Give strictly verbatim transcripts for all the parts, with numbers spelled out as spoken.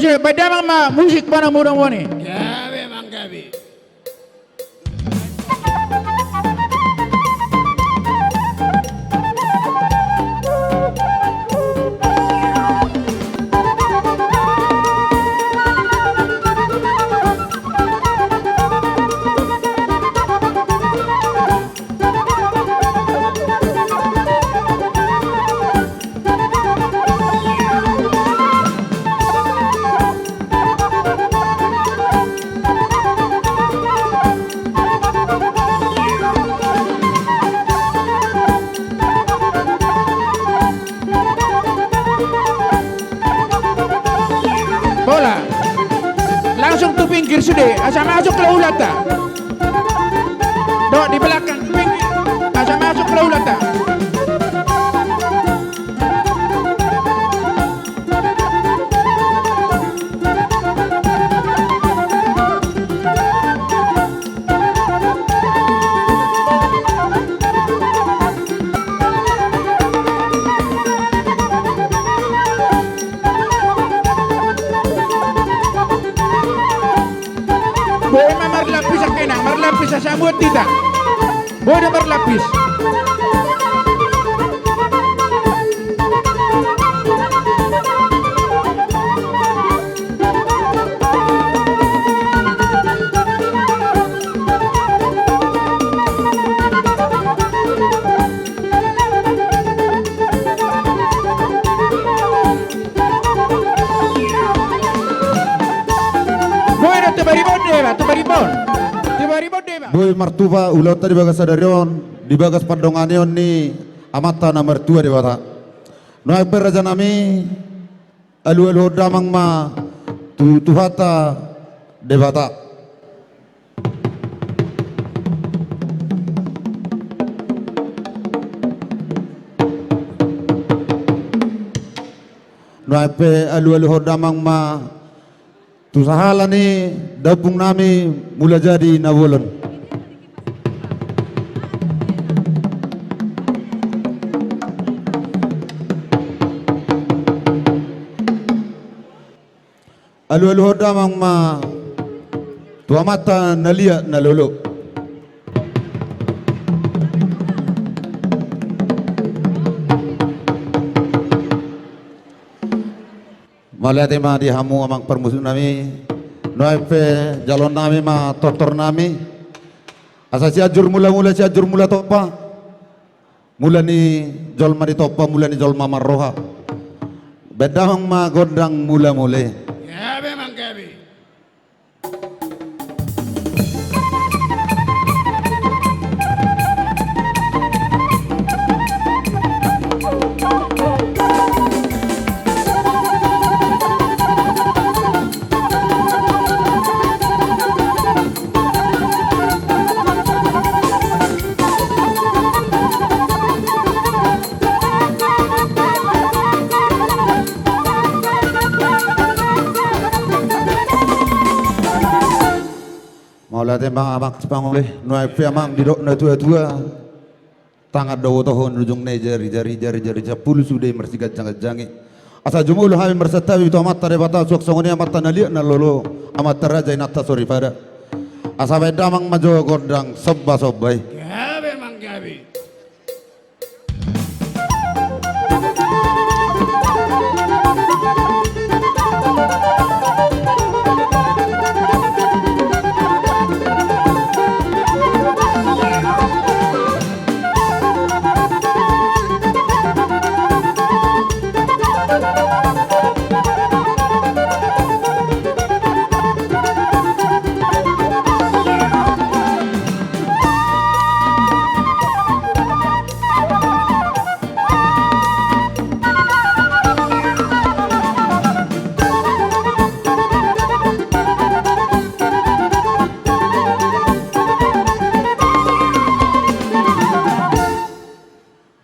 Baen damang ma musik, bona muda moni. Gabe, Amang, gabe. Bola. Langsung tu pinggir sude, asa masuk laulanta. Dok, di belakang, tu pinggir. Asa masuk laulanta. Boi ma marlapis, angka inang, marlapis, asa muat hita. Boi do marlapis. Boi do, tu baribon do iba, tu baribon. Tu baribon do iba. Boi martupa ulaonta di bagas sadari on, di bagas pandonganion ni Amanta na martua Debata. Nuaeng pe, rajanami, alualuhon damang ma tu Tuhanta Debata. Nuaeng pe alualuhon damang ma tu sahala ni dampungnami Mulajadi Nabolon. Alualuhon damang ma tu amanta na liat na lolo. Mauliate ma di hamu amang parmusuknami. Nuaeng pe jaloonnami ma tortornami, asa Sianjur Mulamula, Sianjur Mula Tompa. Mula ni jolma ni tompa, mula ni jolma marroha. Baen damang ma gondang mulamule. Gabe, Amang, gabe. Mauliate ma amang sipangoli, nuaeng pe amang didok na tuatua. Tangan do botohon, ujungna i jari, jari, jari, jari sampulu sude marsiganjangganjang i. Asa jumolo hami marsantabi tu Amanta Debata, suang songon i amanta na liat na lolo, amanta raja inanta soripada. Asa baen damang ma jo gondang sombasomba i. Gabe, Amang, gabe.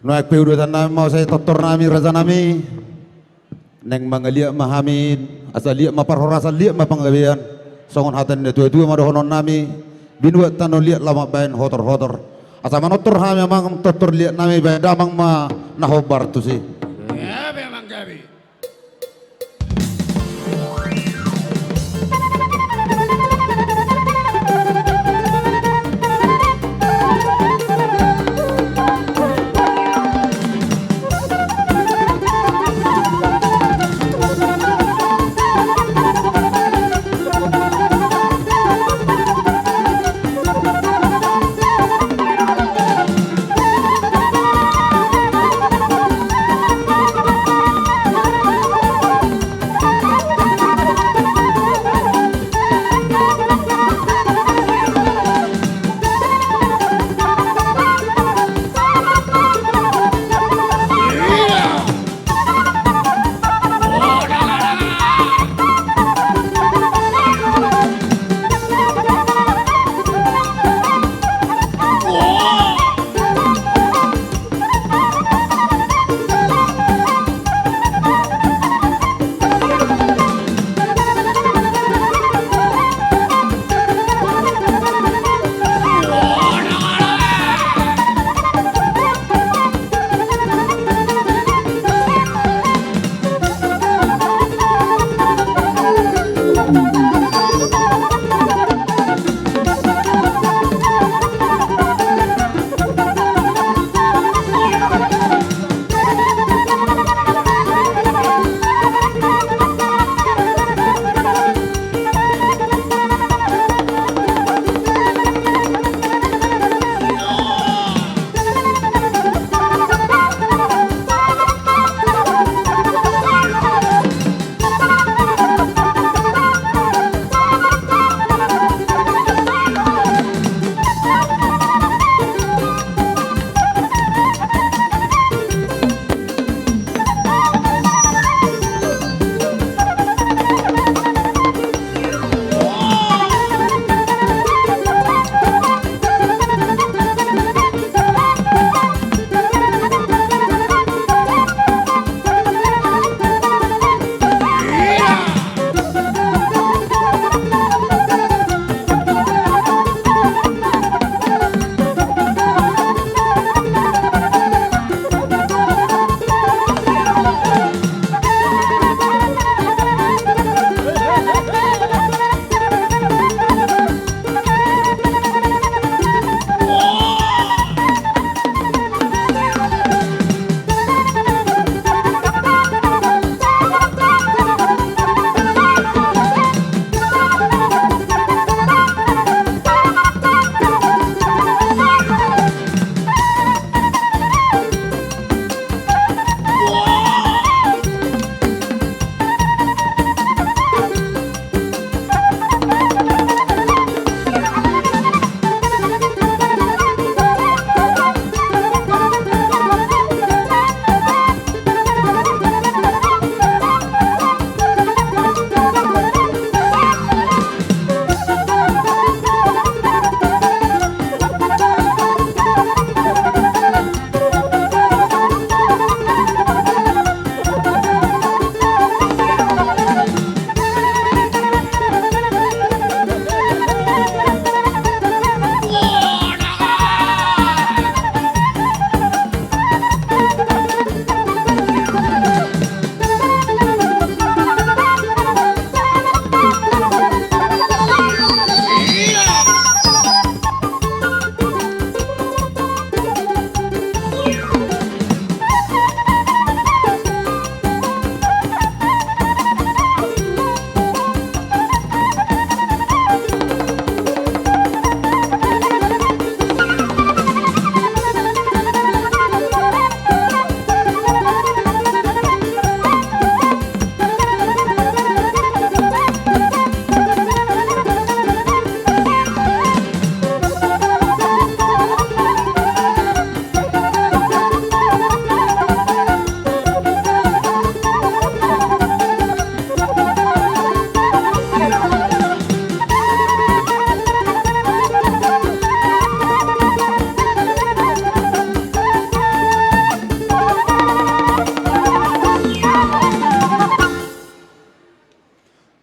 Nuaeng pe udutan nami ma, asa i tortor nami, raja nami. Naeng mangaliat ma hami, asa liat ma parhorasan, liat ma panggabean. Songon hata ni na tuatua ma dohonon nami: Binuat tano liat, laho mambahen hotorhotor. Asa manortor hami amang, tortor liat nami, baen damang ma na hombar tusi. Gabe, Amang, gabe.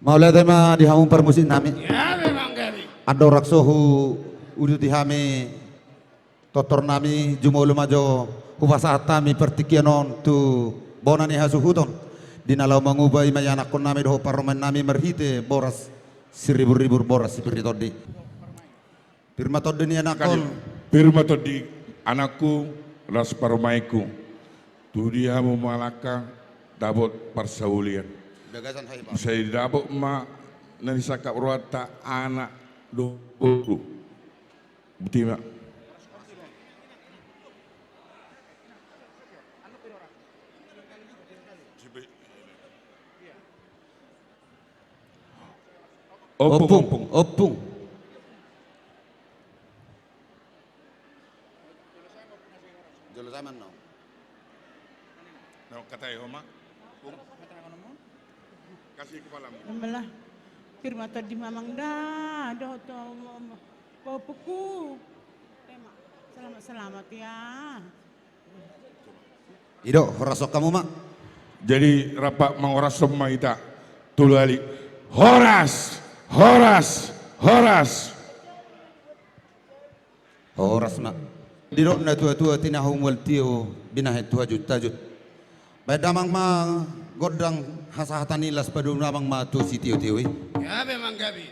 Mauliate ma di hamu parmusik nami. Ia, memang gabe. Andorang so huuduti hami tortor nami, jumolo ma jo hupasahat hami partingkian on tu bona ni hasuhuton. Di na laho mangupa i ma i anakkon nami dohot parumaen nami marhite boras siribur-ribur, boras sipir ni tondi. Pir ma tondi ni anakkon. Pir ma tondi anakku, las parumaenku. Tu dia hamu mangalangka dapot parsaulian. Bagasan hai, Pak. Sai dapot ma na nisangkap rohanta anak dohot boru. Botima. Ompung, ompung, ompung. Jolo saman no. No, katai ho ma. Kasih kepalamu. Pir ma tondi mamang da, dohot ompungku. Selamat, selamat ya. I do, horas on hamu ma. Jadi rap mangorashon ma hita tolu hali. Horas, horas, horas. Horas ma. Didok na tua-tua, tinahu mual tio, binahen tu hajut-hajut. Baen damang ma gondang hasahatan i, laos padomu damang ma tu sitio-tio i. Gabe, manggabe.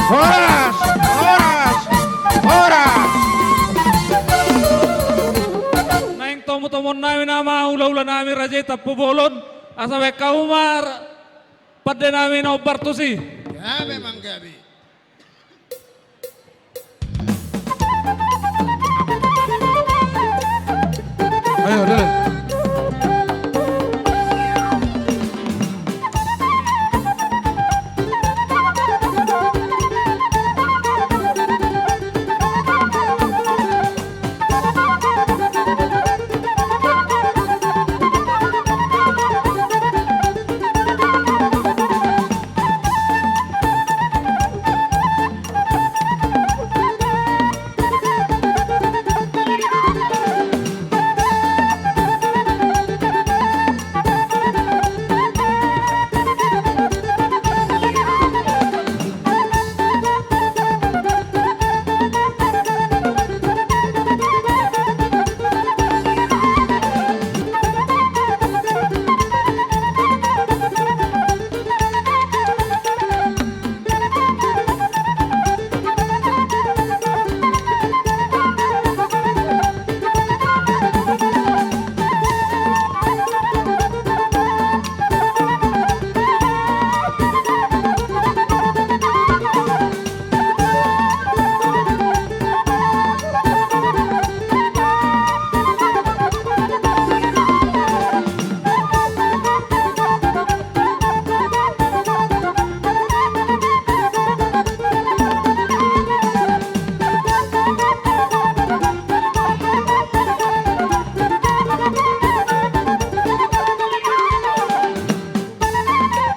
Horas, horas, horas. Naeng tomu-tomuon nami nama hula-hula nami raja i Tampubolon, asa baen hamu ma pande nami na hombar tusi. Gabe, manggabe. Ayo, dale.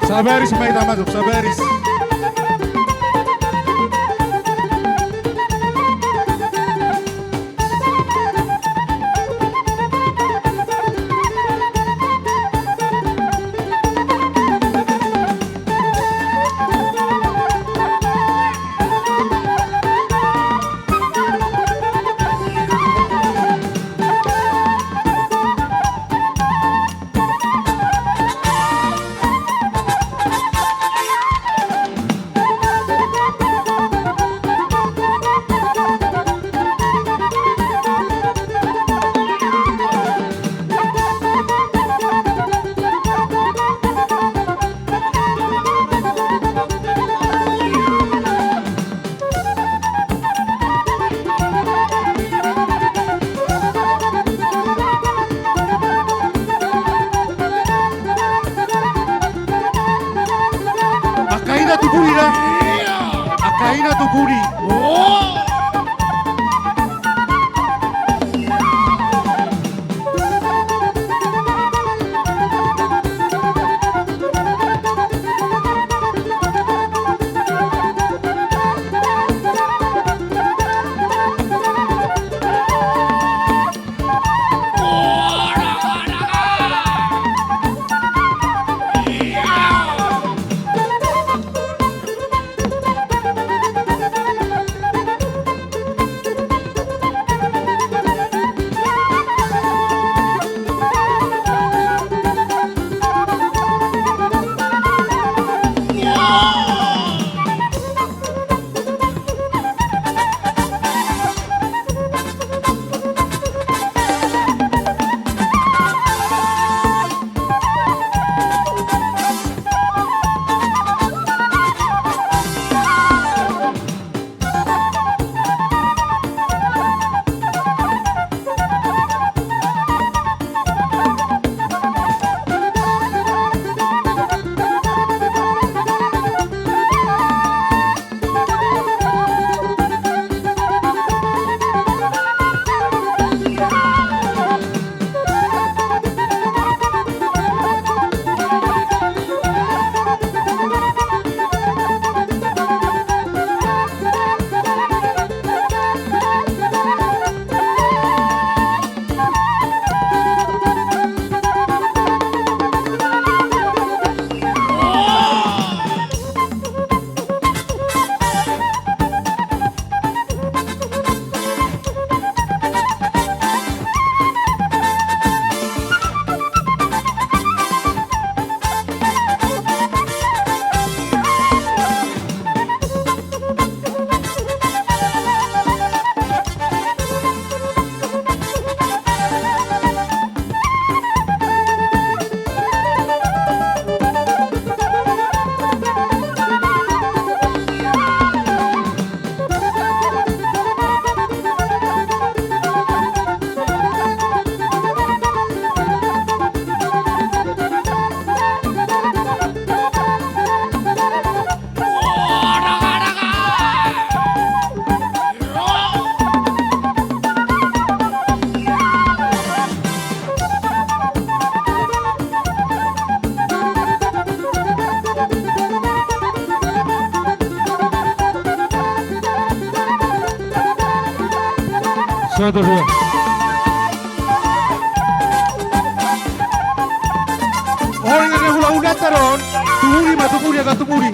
Sabaris ma hita masuk, sabaris. Angka i na tu pudi da. Angka i na tu pudi. Betul, betul. Oh, ingat ya, hulahulanta do on. Tumuli ma, tumuli, agak tumuli.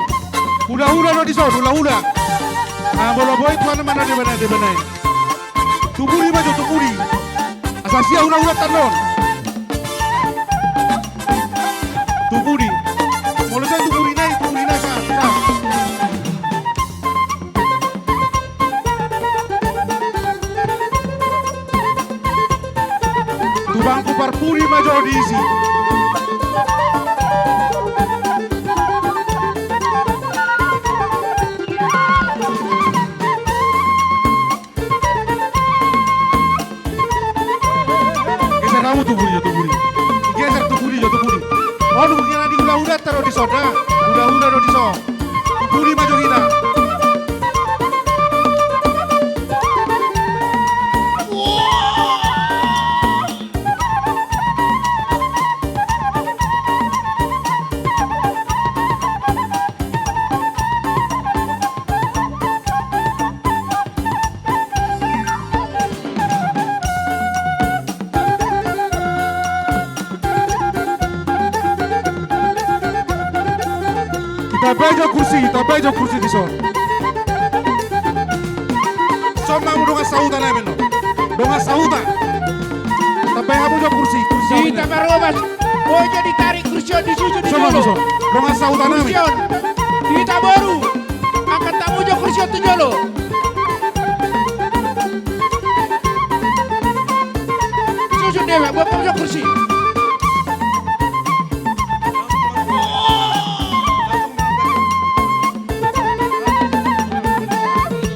Hulahula do dison, hulahula. Ah, molo boi tu, mana, mana, di mana, di mana? Tumuli ma jo, tumuli. Asa sia hulahulanta on. Tumuli. Molo sai tumuli nai, tumuli nai, sa, sa. Tubangku parpudi ma jo disi. Geser hamu tu pudi jo, tu pudi. Geser tu pudi jo, tu pudi. Oh, lu kira di hulahulanta do dison da. Hulahula do dison. Tu pudi ma jo hita. Tambai jo kursi, tambai jo kursi dison. Son ma hamu dongan sahuta nami, no. Dongan sahuta. Tambai hamu jo kursi, kursi. Di hita parhobas. Boi jo ditarik kursi on, disusun di jolo. Dongan sahuta nami. Kursi on. Di hita boru. Angkat hamu jo kursi on tu jolo. Susun dia, buat hamu jo kursi.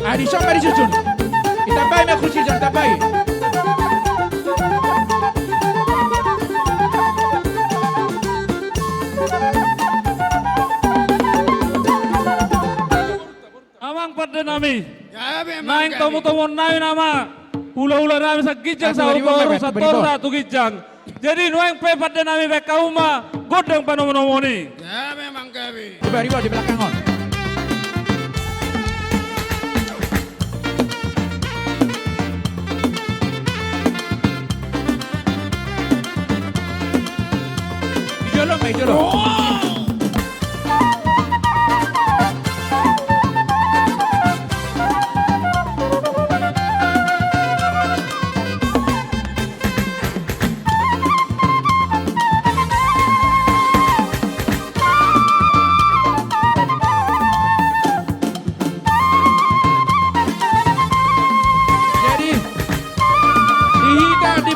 Ah, dison ma disusun. Ditambai ma kursi, ditambai. Amang pande nami. Gabe, amang, gabe. Naeng tomutomuon nami nama hulahula nami sian ginjang sahat tu boru, sahat tu boru, sahat tu ginjang. Jadi nuaeng pe pande nami, baen hamu ma gondang panomunomuon i. Gabe, amang, gabe. Coba riba di belakang on. Di jolo ma, di jolo. Jadi, di hita, di,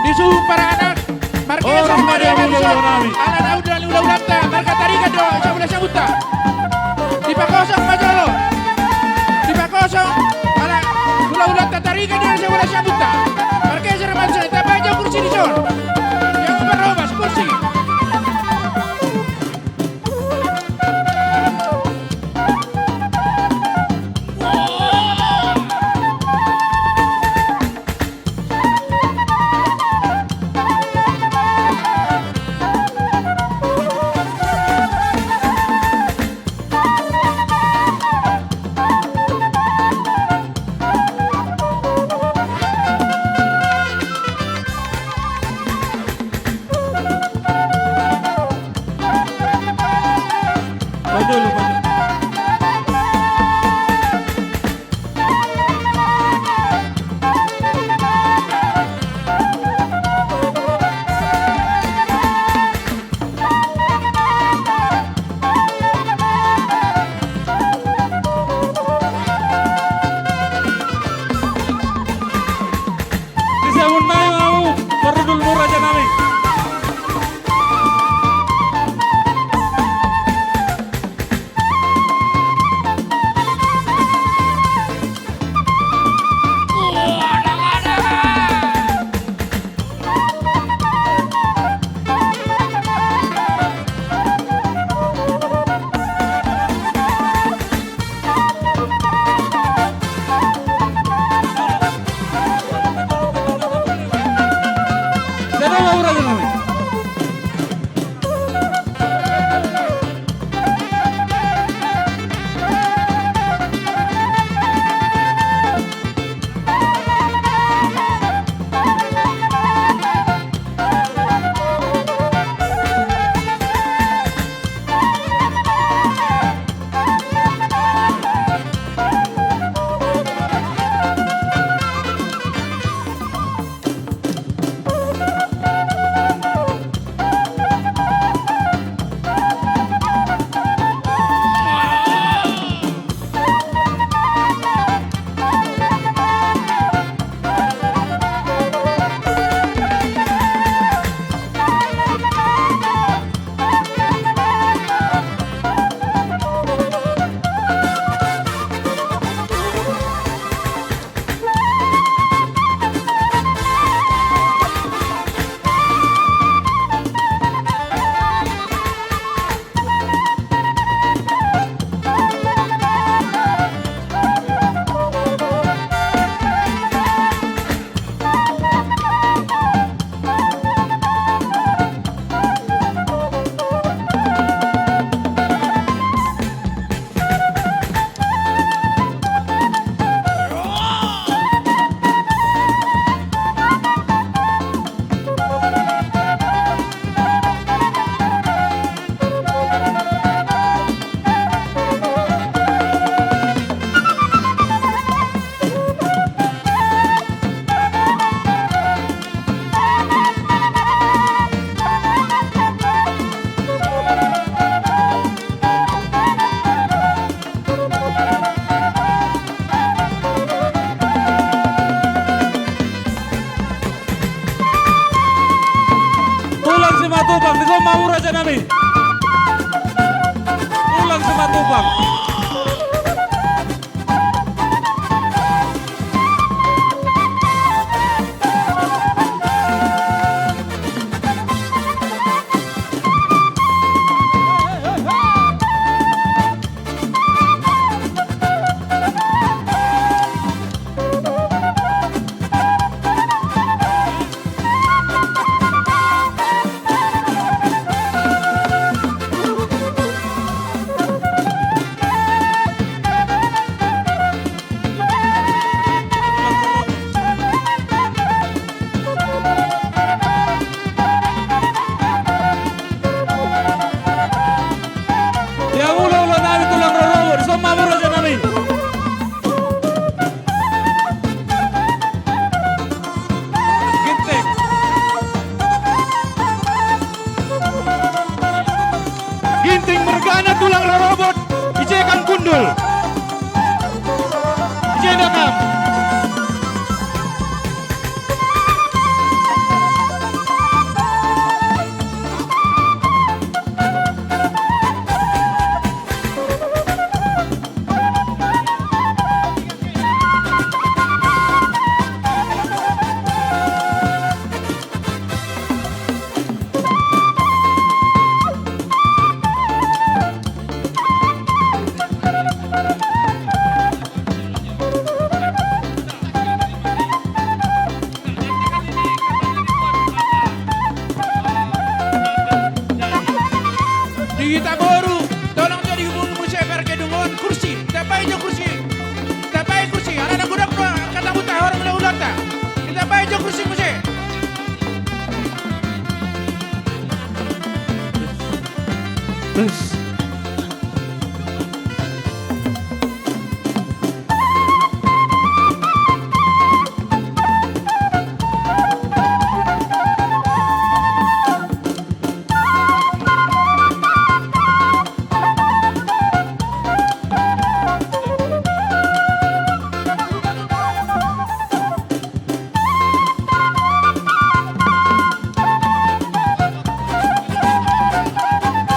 di suhut paranak, margeser ma di hita dison. Ala naung didalani hulahulanta, marga Tarigan do sian hulahulanta. Dipakosong ma jolo. Dipakosong, ala hulahulanta Tarigan do sian hulahulanta. Margeser ma dison, tambai jo kursi dison. Di hamu parhobas, kursi. Disambut nai ma hamu parhundul muna, raja nami. Raja nami. Tulang Simatupang. Dia mula ula nami tulang rorobot, dison ma hamu raja nami. Ginting. Ginting mergana tulang rorobot, ise kan kundul. Ise na kam. Di hita boru, tolong jo dihubungi muse pargedungon kursi. Tambai jo kursi. Tambai kursi. Ala na godang do angka tamuta, horong ulaulanta. Tambai jo kursi muse.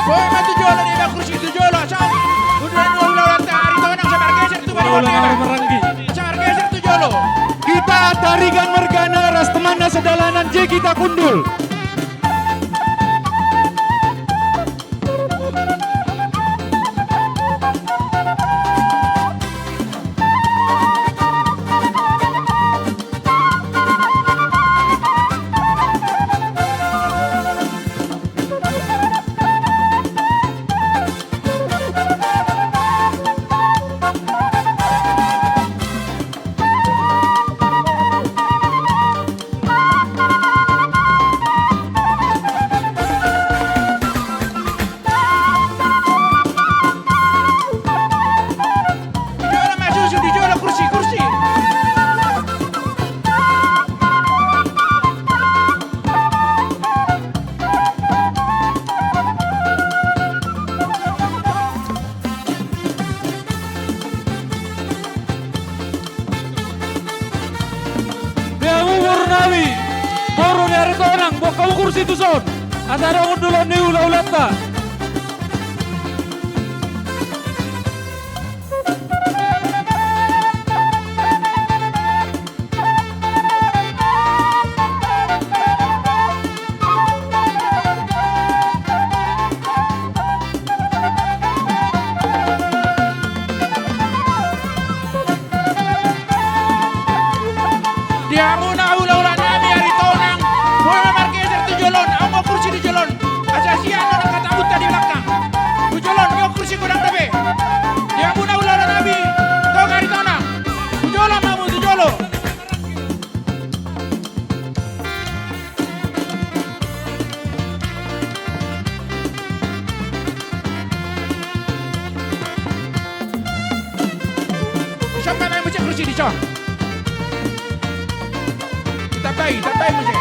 Boi ma tu jolo, dia kursi tu jolo, asa. Udah dua ulaulanta Aritonang, asa margeser tu bari. Ulaulanta Maranggi. Asa margeser tu jolo. Kita Tarigan mergana ras temanna sedalanan je kita kundul. Di jolo ma susu, di jolo kursi, kursi. Di hamu boru nami, boru ni Aritonang, boan hamu kursi tuson. Asa adong hundul ni ulaulanta. Di hamuna ulaula nami Aritonang, boi ma margeser tu jolo on, adong do kursi di jolo on. Asa sian do angka tamuta di belakang. Tu jolo on, adong kursi godang dope. Di hamuna ulaula nami, Toga Aritonang. Tu jolo ma hamu, tu jolo. Siapa yang mesti kursi di sana? Tambai, tambai muse.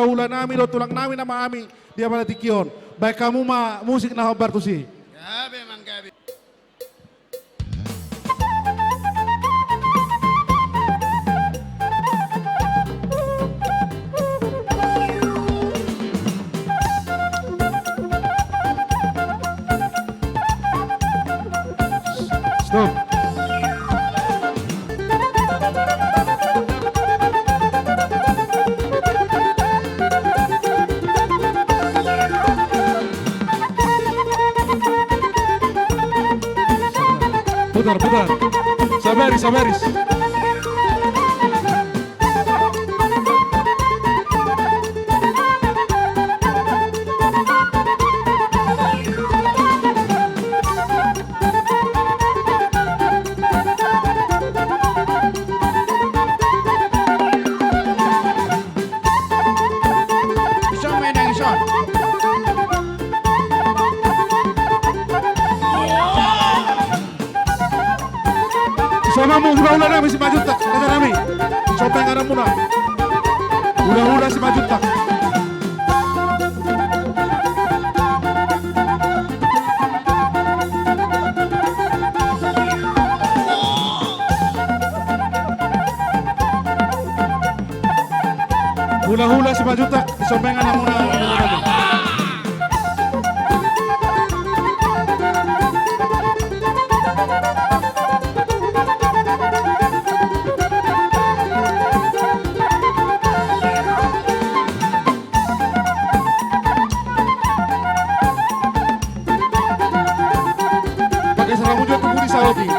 Hula nami dohot tulang nami nama ami di apala tingki on. Baen hamu ma musik na hombar tusi. Gabe manggabe. Stop. Putar, putar. Sabaris, sabaris. Ison ma inang ison. Ison ma hamu hulahula nami Simanjuntak, raja nami. Ison ma ingananmuna. Hulahula Simanjuntak. Hulahula Simanjuntak, ison ma ingananmuna. Pakai saramujo tu budi saotik.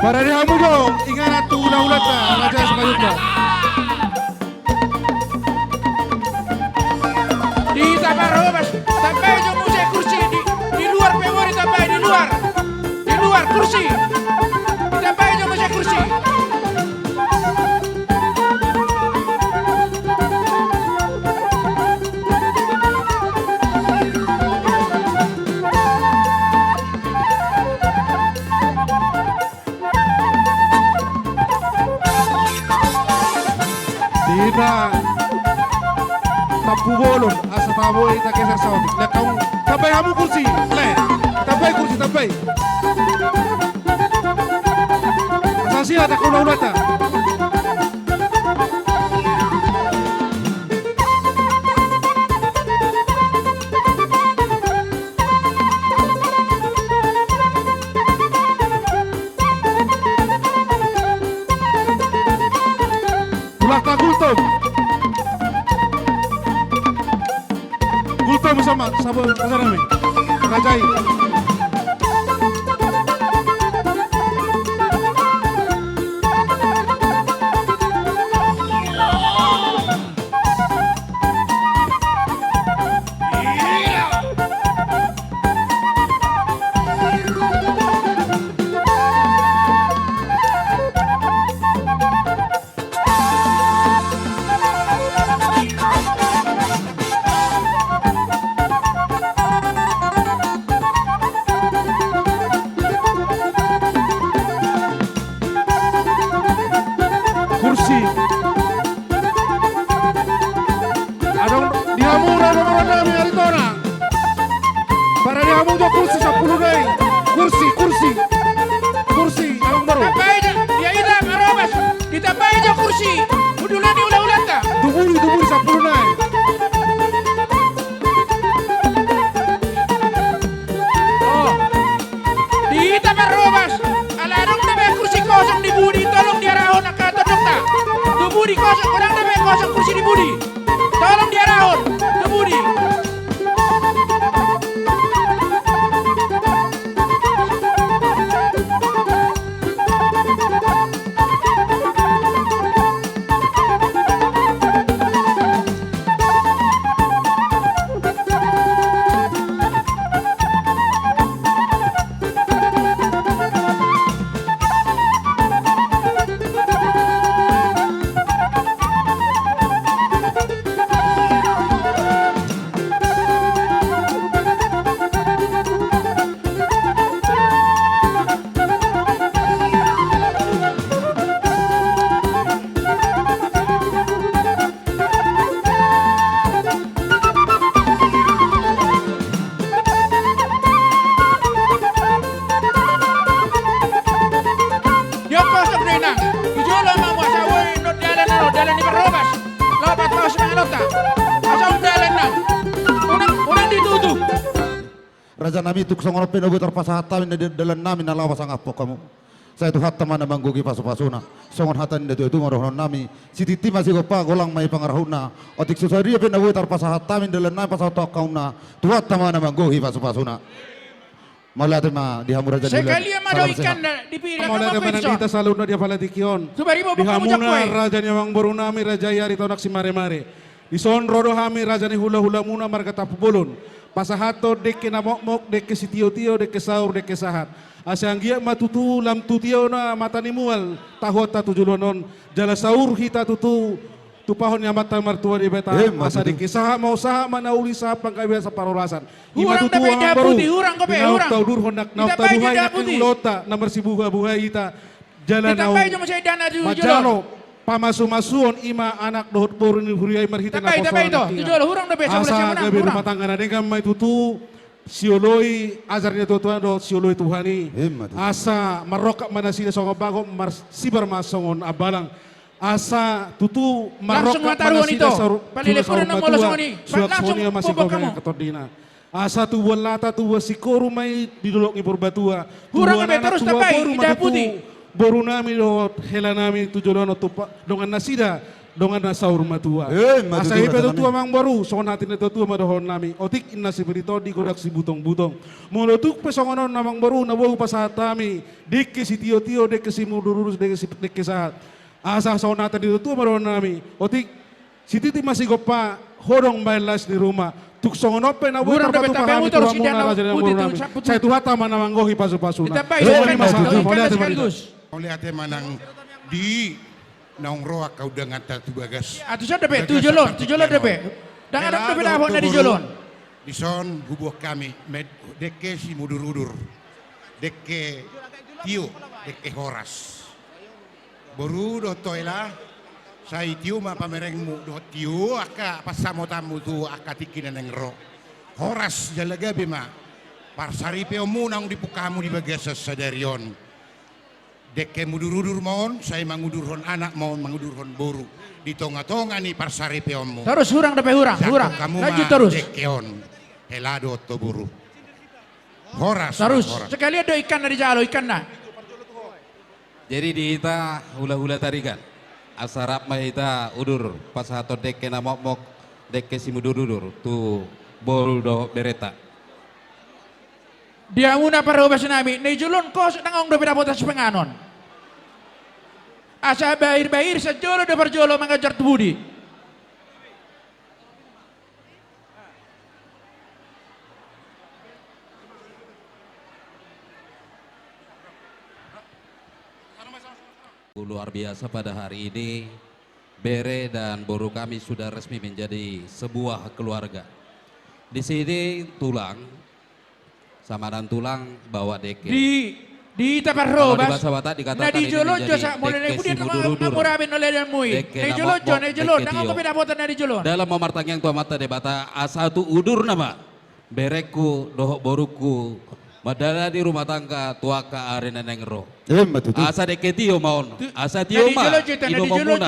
Parade hamu jo, inganan tu hulahulanta, raja Simanjuntak. Di tabar ho mas, tambai jo muse kursi, di, di luar pe boi ditambai, di luar. Di luar kursi. Ditambai jo muse kursi. Di hita tampu bolon asa tabo hita geser saotik. Lehon hamu, tambai hamu kursi. Lehon, tambai kursi, tambai. Asa siat angka hulahulanta. Hulahulanta Gultom. Gultom sama, sama, sama nami. Raja i. Kursi. Adong di hamu na dohonon nami Aritonang. Parade hamu jo kursi sampulu nai. Kursi, kursi. Kursi, adong baru. Tambai jo, ia ita marobas. Ditambai jo kursi. Hundul ni hulahulanta. Tuburi, tuburi sampulu nai. Di kosong, godang dope kosong kursi di pudi. Tolong diarahon tu pudi. Diongkos do inang. Di jolo ma muasa, woi, nunga dalan on, dalan ni parhobas. Laho pasahat simanganonta. Asa unang dalan na. Unang, unang ditutu. Raja nami, tung songon on pe na boi tarpasahat hami na di dalan nami na laho pasangaphon hamu. Sai Tuhanta ma na manggohi pasupasuna. Songon hata ni na tuatua ma dohonon nami. Sititi ma sigompa, golang ma i pangarahutna. Otik so sadia pe na boi tarpasahat hami na dalan nami pasahathon hamuna. Tuhanta ma na manggohi pasupasuna. Mauliate ma di hamu raja ni ulaon. Sekalian ma do ikan di pira. Mauliate ma nang di hita saluhutna di apala tingki on. Di hamuna raja ni amangboru nami raja i Aritonang Simaremare. Dison ro do hami raja ni hulahulamuna marga Tampubolon. Pasahathon dengke na mokmok, dengke sitiotio, dengke saur, dengke sahat. Asa anggiat ma tutu lam tu tiona mata ni mual tahuonta tu joloan on. Jala saur hita tutu tupahon ni Amanta Martua Debata. Asa dengke sahat ma on, sahat ma na uli, sahat panggabean, sahat parhorasan. Ima tutu amangboru. Hurang dope, hurang dope. Naung taudurhon nang, naung tabuhai nang ulaonta, na marsibuhabuhai hita. Jala naung manjalo pamasumasuon ima anak dohot boru ni huria i marhite naposo. Asa gabe rumah tangga na denggan ma i tutu. Sioloi ajar ni natuatua dohot sioloi Tuhan i. Asa marrongkap ma nasida songon bagot, marsibar ma songon ambalang. Asa tutu marrongkap ma nasida saur matua, suang songon i ma singkoru ma tondina. Asa tubuan lata, tubuan singkoru ma i di dolok ni Purbatua. Tubuan anak, tubuan boru ma tutu boru nami dohot hela nami tu joloan on, tupa dongan nasida, dongan na saur matua. Asa i pe tutu amangboru, songon hata ni natuatua ma dohonon nami. Otik inna sipir ni tondi, godang sibutongbutong. Molo tung pe songon on amangboru na boi hupasahat hami dengke sitiotio, dengke simudurudur, dengke si, dengke sahat. Asa songon hata ni natuatua ma dohonon nami. Otik, sititi ma sigompa, hodong bahen las ni ruma. Tung songon on pe na boi tarpatupa hami tu hamuna raja ni amangboru nami. Sai Tuhanta ma na manggohi pasupasuna. Mauliate ma nang di naung ro angka undanganta tu bagas. Atusan dope tu jolo on, tu jolo on dope. Dang adong dope dapot na di jolo on. Dison huboan hami dengke simudurudur, dengke tio, dengke horas. Boru dohot hela, sai tio ma pamerengmu dohot tio angka pansamotanmu tu angka tingki na naeng ro. Horas jala gabe ma parsaripeonmu naung dipungka hamu di bagasan sadari on. Dengke mudurudur ma on, sai mangudurhon anak ma on, mangudurhon boru di tongatonga ni parsaripeonmu. Torus, hurang dope, hurang, hurang. Lanjut torus. Dengke on, hela dohot boru. Horas. Torus. Sekalian do ikanna dijalo, ikanna. Jadi di hita hulahula Tarigan, asa rap ma hita udur pasahathon dengke na mokmok, dengke simudurudur tu boru dohot bereta. Di hamuna parhobas nami, na di jolo on kosok, dang adong dope dapotan sipanganon. Asa bahir-bahir sian jolo do parjolo manganjar tu pudi. Luar biasa, pada hari ini bere dan boru kami sudah resmi menjadi sebuah keluarga. Di sini tulang sama dengan tulang bawa dengke. Di, di hita parhobas, kalau di bahasa Batak dikatakan ini menjadi dengke simudurudur. Di jolo on jo sa, molo na di pudi tong, na muraben oleanmu i. Dengke na mokmok, dengke tio. Dalam ma martangiang tu Amanta Debata, asa tu udur nama berengku dohot borungku mandalani rumah tangga tu angka ari na naeng ro. Ima tutu. Asa dengke tio ma on. Asa tio ma inumuna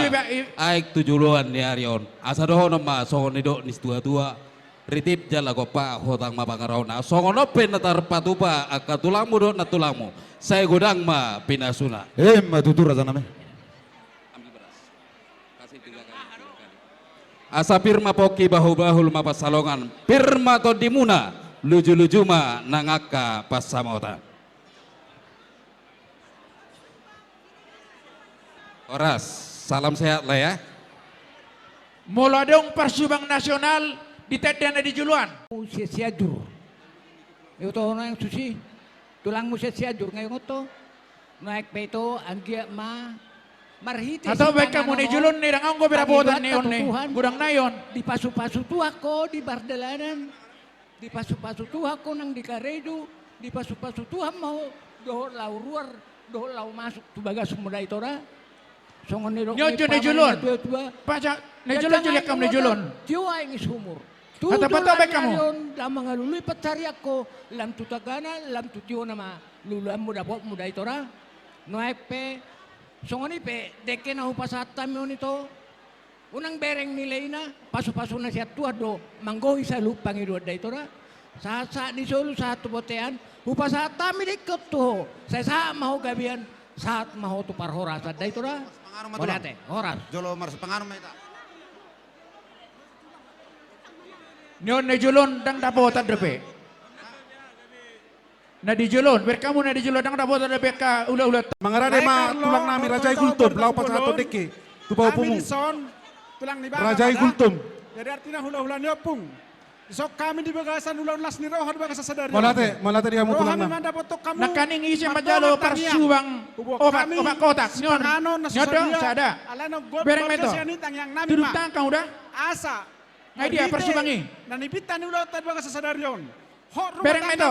aek tu joloan ni ari on. Asa dohonon ma songon nidok ni situatua: Ritip jala gompa, hotang ma pangarahutna. Songon on pe na tarpatupa angka tulangmu dohot nantulangmu, sai godang ma pinasuna. Ima tutu, raja nami. Ambil beras. Kasih Asa pir ma pongki, bahulbahul ma pansalongan, pir ma tondimuna, lujuluju ma nang angka pansamotan. Horas, salam sehat lah ya. Molo adong parsubang nasional di tenda na di joloan. Sian Sianjur. Ito na yang susi. Tulangmu sian Sianjur nga ingot ho. Nuaeng pe ito anggiat ma marhite. Atau baen hamu na di jolo on, ndang anggo birabotan ni on ni godang nai on. Dipasupasu Tuhan ho di pardalanan. Dipasupasu Tuhan ho nang di karejo, dipasupasu Tuhan ma ho dohot laho ruar, dohot laho masuk tu bagasmu da ito da. Songon nidok ni on jo na di jolo on. Paja na di jolo on, jolo hamu na di jolo on. Tio aeng i sumur. Tu jolo ni ari on ndang mangalului pansarian ho, lam tu tagana, lam tu tiona ma luluanmu dapotmu da ito da. Nuaeng pe songon i pe dengke na hupasahat hami on ito. Unang bereng nilaina, pasupasuna sian Tuhan do manggohi saluhut pangidoan da ito da. Sahatsahat ni solu, sahat tu bontean, hupasahat hami dengke on tu ho, sai sahat ma ho gabean, sahat ma ho tu parhorasan da ito da. Mauliate, horas. Jolo marsipanganon ma hita. Ni on na di jolo on ndang dapotan dope. Na di jolo on, bereng hamu na di jolo on, ndang dapotan dope angka hulahula. Mangarade ma tulang nami Raja i Gultom, laho pasahathon dengke tu pahompungmu. Raja i Gultom. Jadi artina hulahula ni ompung. Dison hami di bagasan ulaon las ni roha di bagasan sadari on. Mauliate, mauliate di hamu tulang nami. Nangkaning ise manjalo parsubang opat, opat kotak. Ni on, ni on do, sada. Bereng ma ito. Tuduk tangan hamu da. Asa. Nga i dia parsubang i. Na nipinta ni ulaonta di bagasan sadari on. Bereng ma ito.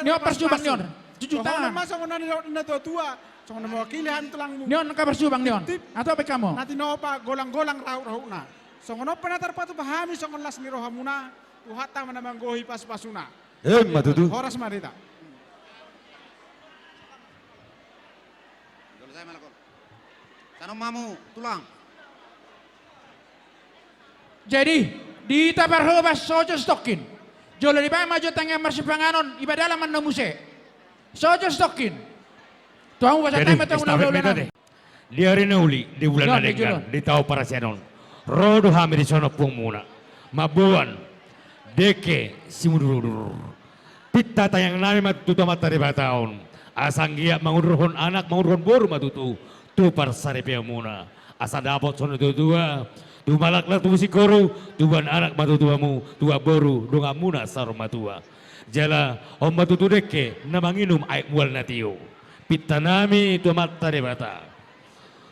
Ni on parsubang ni on. Jujur tangan. Songon na nidok ni natuatua, songon na mewakili hami tulangmu. Ni on angka parsubang ni on. Atau baen hamu. Na tinopa golanggolang rahut-rahutna. Songon on pe na tarpatupa hami songon las ni rohamuna, Tuhanta ma na manggohi pasupasuna. Emma tutu. Horas ma hita. Sanom hamu tulang. Jadi di hita parhobas so jo sitongkin. Jolo dibaen ma jo tangiang marsipanganon, iba dalan ma na muse. So jo sitongkin. Tu hamu pasahat hami ma tu hamu na hulahula nami. Di ari na uli, di bulan na denggan, di taon parasian on, ro do hami dison ompungmuna mamboan dengke simudurudur. Pinta tangiang nami ma tutu tu Amanta Debata on, asa anggiat mangudurhon anak, mangudurhon boru ma tutu tu parsaripeonmuna. Asa dapot songon na tuatua, tubu ma laklak, tubu singkoru, tubuan anak ma tutu hamu, tubuan boru, donganmuna saur matua. Jala on ma tutu dengke na manginum aek mual na tio. Pinta nami tu Amanta Debata,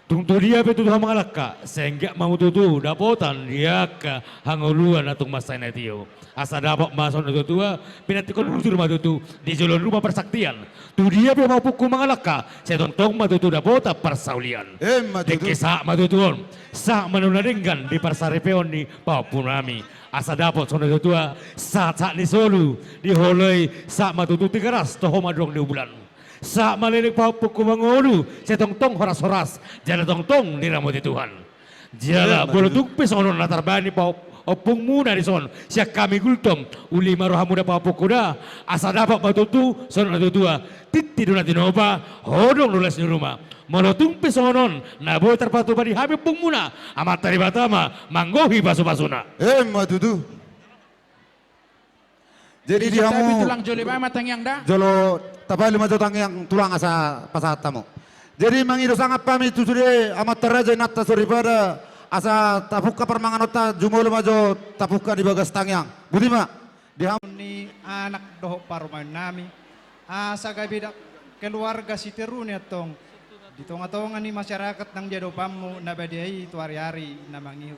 tung tu dia pe tutu hamu mangalangka, sai anggiat ma hamu tutu dapotan di angka hangoluan na tung mansai na tio. Asa dapot ma songon na tuatua, pinantikhon bujur ma tutu di jolo ni rumah parsaktian. Tu dia pe hamu ompungku mangalangka, sai tongtong ma tutu dapotan parsaulian. Emma tutu. Dengke sahat ma tutu on, sahat ma na uli na denggan di parsaripeon ni pahompu nami. Asa dapot songon na tuatua, sahatsahat ni solu, diholoi sahat ma tutu Tigaras, toho ma dong ni bulan. Sahat ma leleng pahompungku mangolu, sai tongtong horashoras, jala tongtong diramoti Tuhan. Jala molo tung pe songon on na tarbaen ni pahompungmuna dison, sian hami Gultom, uli ma rohamu da pahompungku da, asa dapot ma tutu songon na tuatua, tintin do na tinopa, hodong do las ni rumah. Molo tung pe songon on na boi tarpatupa di hami ompungmuna, Amanta Debata ma manggohi pasupasuna. Emma tutu. Jadi di hamu tulang, jolo dibaen ma tangiang da. Jolo tapalu ma jo tangiang tulang asa pasahat hamu. Jadi mangido sangap hami tu sude amanta raja, inanta soripada, asa tapungka parmanganonta, jumolo ma jo tapungka di bagas tangiang. Boti ma. Di hamu ni anak dohot parumaen nami, asa gabe da keluarga sitiru ni antong di tongatonga ni masyarakat nang di adopanmu na badia i tu ariari na mangihut.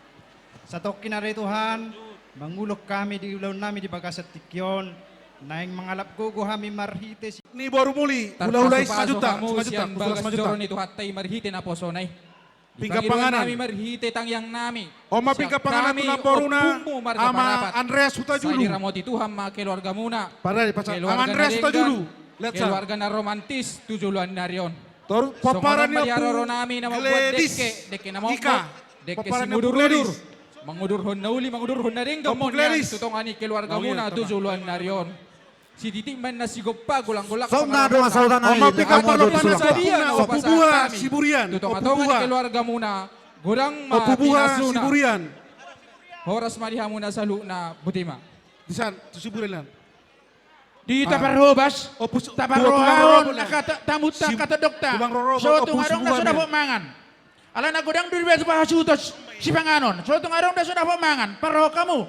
Satongkin ale Tuhan, mangulon hami di ulaon nami di bagasan tingki on, naeng mangalap gogo hami marhite si- Ni boru muli, hulahula i, sima juta, sima juta, sian bagas joro ni Tuhanta i marhite naposona i. Pinggan panganon. Dipangido hami marhite tangiang nami. On ma pinggan panganon tu namboruna, Ama Andreas Hutajulu. Sai diramoti Tuhan ma keluargamuna. Keluarga na denggan, keluarga na romantis tu joloan ni ari on. Songon on ma di haroro nami na mamboan dengke, dengke na mokmok, dengke simudurudur. Mangudurhon na uli, mangudurhon na denggan ma nian tu tonga ni keluargamuna tu joloan ni ari on. Sititi ma na sigompa, golang-golang. Songon na dongan sahuta nami. On ma pinggan panganon tu namboruna, Ompu Buha Siburian. Tu tongatonga ni keluargamuna, godang ma pinasuna. Horas ma di hamu na saluhutna, botima. Di san, tu siburenan. Di taparhobas, taparrohahon angka tamunta, angka tondongta. So tung adong na so dapot mangan. Alana godang do dibaen tu pahasuhuton sipanganon. So tung adong na so dapot mangan, parrohahon hamu.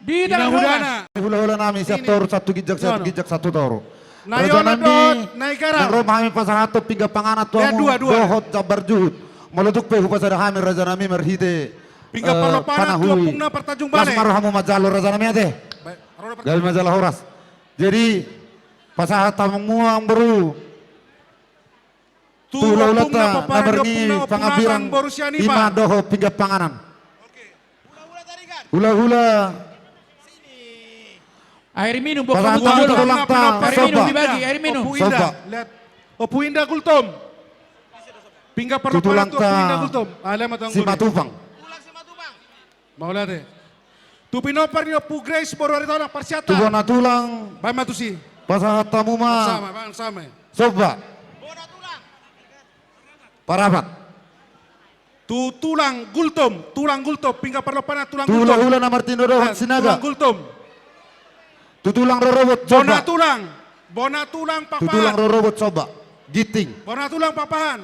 Di taparhobas. Hulahula nami, satu toru, satu ginjang, satu ginjang, satu toru. Raja nami, na ro ma hami pasahathon pinggan panganan tu hamu dohot jambar juhut. Molo tung pe hupasada hami raja nami marhite pinggan parlompanan tu ompungna Partanjung Balai. Las ma rohamu manjalo raja nami ate. Gabe manjalo horas. Jadi pasahat hamu amangboru tu hulahulanta na marnini pangambirang, ima dohot pinggan panganan. Hulahula. Air minum, pasahat hamu tu tulangta. Air minum dibagi, air minum. Somba. Ompu Indah Gultom. Pinggan parlompanan tu Ompu Indah Gultom. Simatupang. Mauliate. Tu pinompar ni Ompu Grace boru Aritonang, Parsiantar. Tu bona tulang. Baen ma tusi. Pasahat hamu ma. Somba. Parapat. Tu tulang Gultom, tulang Gultom, pinggan parlompanan tulang Gultom. Tu hulahula na martinodohon Sinaga. Tulang Gultom. Tu tulang rorobot somba. Bona tulang, bona tulang Pakpahan. Tu tulang rorobot somba. Ginting. Bona tulang Pakpahan.